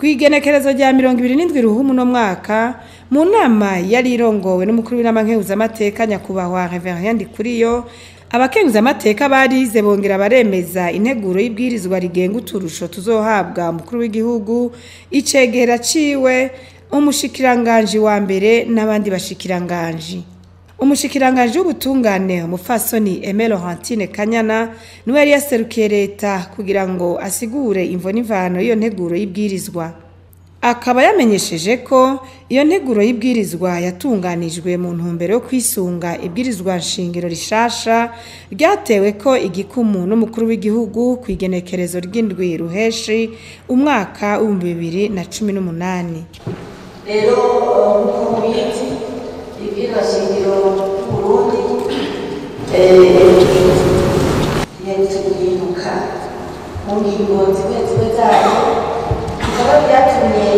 Kw'igenekerezo rya 27 Ruhumu no mwaka, mu nama yari irongowe n'umukuru w'inama nkenguzamateka, nyakubahwa Reverien Ndikuriyo, abakenguzamateka barize bongera baremeza integuro y'ibwirizwa rigenga uturusho tuzohabwa umukuru w'igihugu, icegera ciwe, umushikiranganji wa mbere n'abandi bashikiranganji. Umushikiranganji w'ubutungane, umupfasoni Aimée Laurentine Kanyana, niwe yari yaserukiye leta kugira ngo asigure imvo n'imvano y'iyo nteguro y'ibwirizwa. Akaba yamenyesheje ko iyo nteguro y'ibwirizwa yatunganijwe mu ntumbero yo kwisunga ibwirizwa nshingiro rishasha ryatewe ko igikumu n'umukuru w'igihugu kw'igenekerezo ry'7 Ruheshi umwaka w'2018. Rero nk'uko mubizi, ibwirizwa shingiro ry'Uburundi riherutse guhinduka mu ngingo zimwe zimwe zayo, bikaba byatumye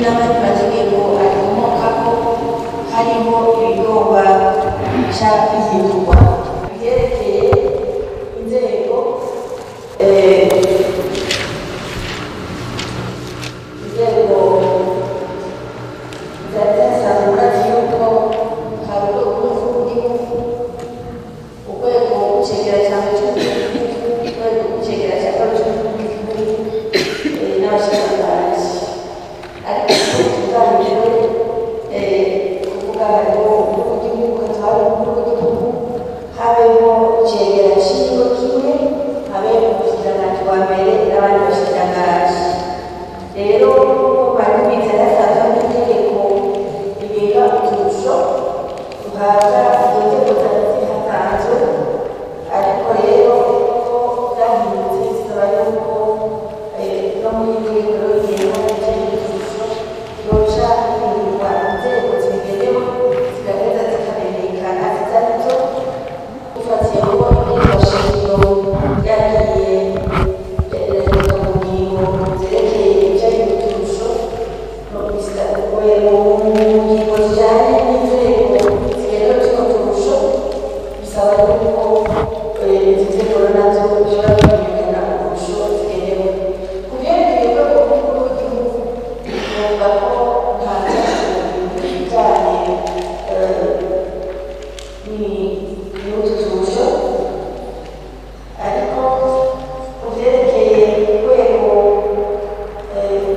n'abandi mategeko akomokako harimo ibigomba guca bihindurwa byerekeye inzego, inzego zari zisanzwe. Murazi yuko hari urwego rw'igihugu, urwego rw'icegera cya mbere cy'umukuru w'igihugu, urwego rw'icegera cya kabiri cy'umukuru w'igihugu n'abashikiranganji. Ariko bitunganijwe, kuvuga hariho umukuru w'igihugu, hakaba hari umukuru w'igihugu, habeho icegera ciwe kimwe, habe umushikiranganji wa mbere n'abandi bashikiranganji. Rero nk'uko mwari mubizi, hasanzwe n'itegeko rigenga uturusho duhabwa izo nzego zari zihasanzwe. Ariko rero ko byahindutse, bisaba yuko no muri iri tegeko rigenga ibijanye n'uturusho yoca bihindurwa, inzego zibigenewe zigaheza zikamenyekana izo arizo. Dufatiye ko ibwirizwa shingiro ryagiye rirahinduka mu ngingo zerekeye ibijanye n'uturusho, mu ngingo zijanye n'inzego zigenewe tuno turusho, bisaba yuko izi nzego nazo zishobora kumenyekana uturusho zigenewe. Ku vyerekeye urwego rw'umukuru w'igihugu, novuga ko nta bijanye n'utu turusho. Ariko ku vyerekeye urwego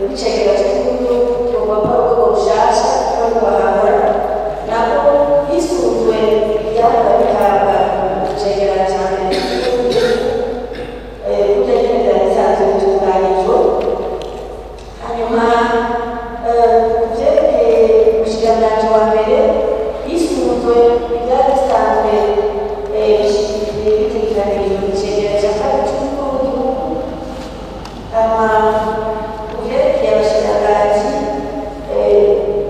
rw'icegera cy'umukuru w'igihugu, twovuga ko ari urwego rushasha bariko bahahora, nabo hisunzwe ivyahora bihabwa icegera ca mbere cy'umukuru w'igihugu, kurya nyene vyari bisanzwe bitunganijwe. Hanyuma ku vyerekeye umushikiranganji wa mbere, hisunzwe ivyari bisanzwe bitegekanijwe icegera ca kabiri c'umukuru w'igihugu. Hama ku vyerekeye abashikiranganji,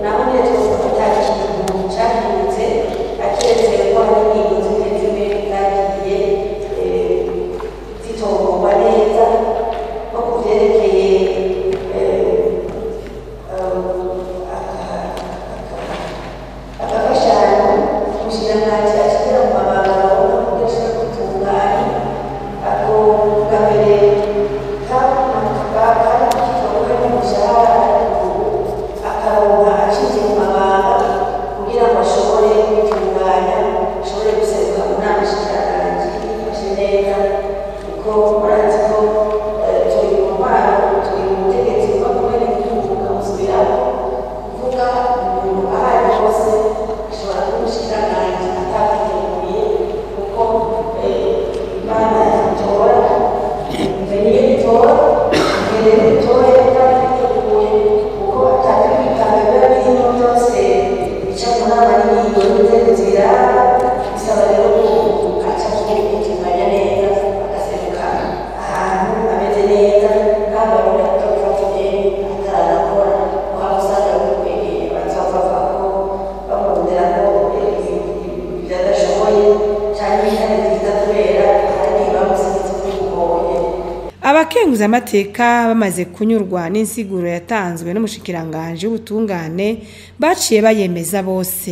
naho nyene twovuga ko ata kintu cahindutse, akiretse ko hari ingingo zimwe zimwe zagiye zitomorwa neza, nko ku vyerekeye agafashanyo umushikiranganji ashikira mu mabanga aronka kugira ashobore kwitunganya. Ako bwa mbere kari kitwa ko kari umushahara, ariko ubu akaronka acinjiye mu mabanga kugira ngo ashobore kwitunganya, ashobore guseruka mu nama nshikiranganji yifashe neza, kuko murazi ko turi mu ntwaro, turi mu butegetsi buva ku benegihugu bukamusubirako. Kuvuga umuntu aho ari hose ashobora kuba umushikiranganji atavyiteguye, kuko Imana itora mbere, niyo itora mbere, rero itoye itabiteguye, kuko atavyibitanga biba birimo byose bica mu nama n'ingingo n'inzego zibiraba. Bisaba rero ko aca kwitunganya neza, agaseruka ahantu ameze neza, ntabwo abona kuja gufata ideni ataranakora, uhava usanga bimukwegeye, bazohava ko bamuronderako ivyo adashoboye canke bitari vyiza, kubera hari bamusize bimugoye. Abakenguzamateka bamaze kunyurwa n'insiguro yatanzwe n'umushikiranganji w'ubutungane, baciye bayemeza bose.